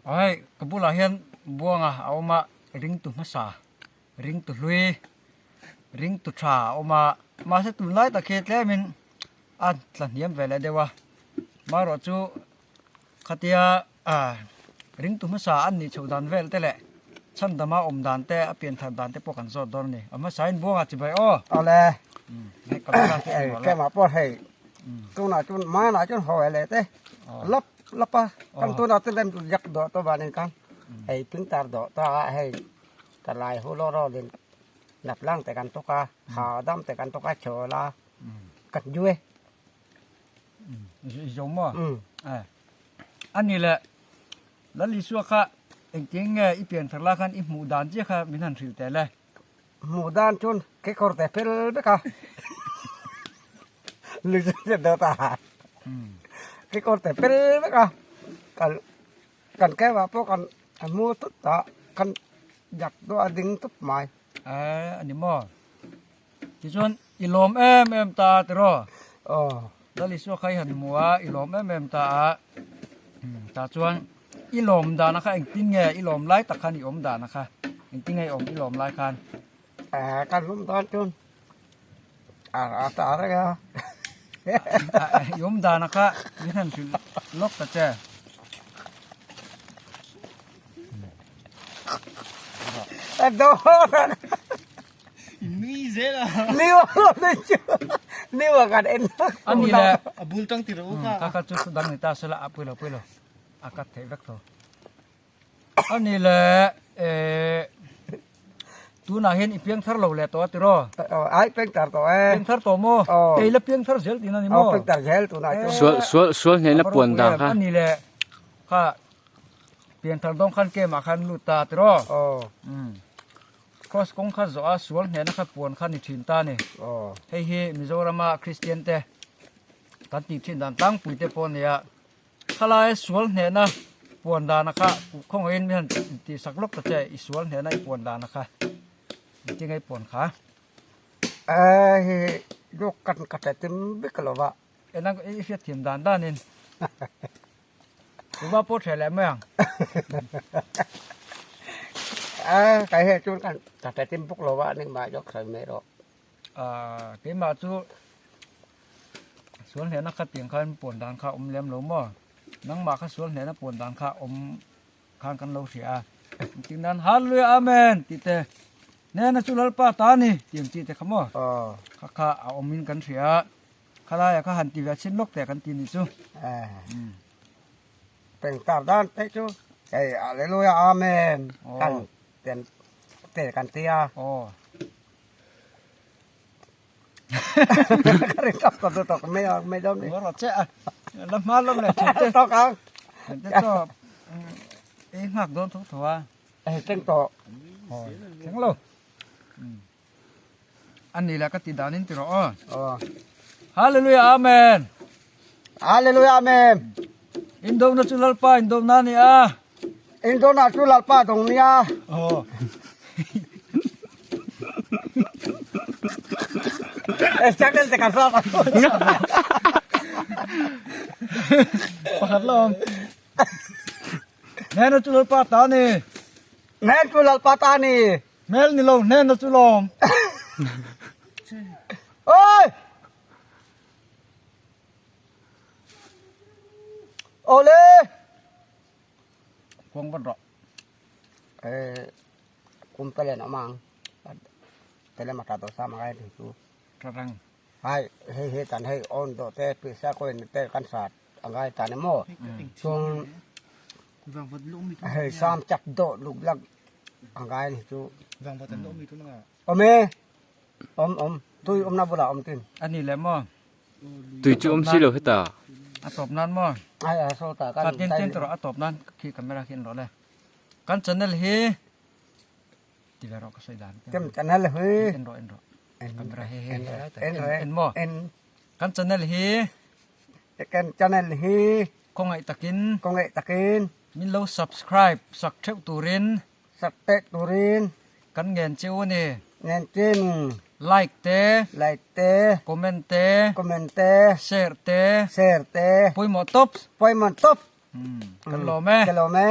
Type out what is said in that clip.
Hei ka bulah hian buanga a awm a ringtu hmasa ringtu hlui ringtu tha a awm a mahse tunlai tak hi tlemin a tla hniam ve leh deuh a marawh chu khatia ah ringtu hmasa an nih chhoh dan vel te leh chhandama awm dan te a pian thar dan te pawh kan zawt dawn a ni a hmasain buanga chibai aw Awle hei camera khi a nual a keimah pawh hei tunah chuan manah chuan haw leh te lap lap a kan tunah te lem yak dawh tawh vanin khan hei pingtar dawh ta a hei talai hu lawr rawlin nap lang te kan tuk a hahdam te kan tuk a chawl a kan ju e. I zo maw? A ni le, Lal Isua kha engtin nge i pian thar la khan i hmuh dan chiah kha min han hrilh teh le? Hmuh dan chuan kekawr te fel vek a, dawt a, kekawr te fel vek a, kan kan keuh ah pawh kan hmu tut a, kan jak deuh a ding tup mai. A ni maw? Tichuan i lawm em em ta a tiraw? Aw. Lal Isua kha i han hmu a, i lawm em em ta a. Tah chuan i lawm dana kha engtin nge i lawm lai tak khan i awm dana kha engtin nge i awm i lawm lai khan? Kan lawm dan chuan a ta reng a. I awm dana kha min han hrilh lawk ta che. Nui zel a. A ni le. A bul tang ti rawh u kha. Ka kha chu chu dang ni ta sela a pui lo pui lo. A cut theih vek tho. A ni le eh tunah hian i piang thar lo leh tawh a tiraw? Ai piang thar tawh e. Piang thar tawh maw? Kei la piang thar zel tihna ni maw? Piang thar zel tunah chuan. Sual sual sual hnehna puan dan kha. A ni le kha piang thar dawng khan camp ah khan lut ta tiraw? Aw. Cross kawng kha zawh a sual hnehna kha puan kha ni thin ta a ni. Hei hi Mizorama Kristian te kan tih thin dan tlangpui te pawh a ni a. Khalai sual hnehna puan dana kha khawngaihin mi han tih sak lawk ta che i sual hnehna i puan dana kha engtin nge i puan kha? Hei hi kan ka hre tim bik lo va. Enang i hriatthiam dan danin Tuma pawh ṭheh leh mai ang. A, kai hei chuan kan ka hre tim bawk lo a, ning mah zawk sawi mai rawh. A, keimah chu sual hnehna kha tiang khan puan dan kha awm lem lo maw? Nangmah kha sual hnehna puan dan kha awm khan kan lo hria a. Engtin nan Hallelujah Amen tih te, Nena chu Lalpa ta a ni tih ang chi te kha maw? Kha kha a awmin kan hria a. Khalaia kha han ti ve chin lawk teh kan ti nih chu. Pengtar dan te chu hei Hallelujah Amen kan ten te kan ti a. Ka rin tawk tawk tawk mai a mai dawn ni. Rawh che a. La hma lawm le thin te. Tawk ang. Te chaw ei nghak dawn tho tho a. Hei thleng tawh. Thleng lo. A ni la ka ti danin ti rawh aw. Aw. Hallelujah Amen. Hallelujah Amen. Indona chu Lalpa indona ni a. Indona chu Lalpa dawng ni a. Aw. Eh, channel te kan sa. Pakhat lawm. Nena chu Lalpa ta ni. Nen chu Lalpa ta ni. Hmel ni lo hnena chu lawm. Oi! Ole! Khuang vat rawh. Eh, kum pelen awm ang. Pele mata do sa mangai ni chu. Tha reng. Hai, hei hei tan hei on do te pisa ko in te kan sat angai ta ni mo. Chung hei sam chak do luk lak angai ni chu. Awm e, awm awm tui awmna bulah awm tin. A ni le maw? Tui chu awm si lo heta. A tawp nan maw? Ai a saw ta kan. Tin tin tawh a tawp nan khi camera khi an rawh le. Kan channel hi ti ve rawh ka sawi dan. Kan channel hi en rawh en rawh. Camera hi hi en en maw? En. Kan channel hi Kan channel hi khawngaih takin khawngaih takin min lo subscribe sak theuh turin sak teh turin kan ngen che u a ni. Ngen che ni. Like te like te comment te comment te share te share te pawimawh tawp pawimawh tawp kan lawm e kan lawm e.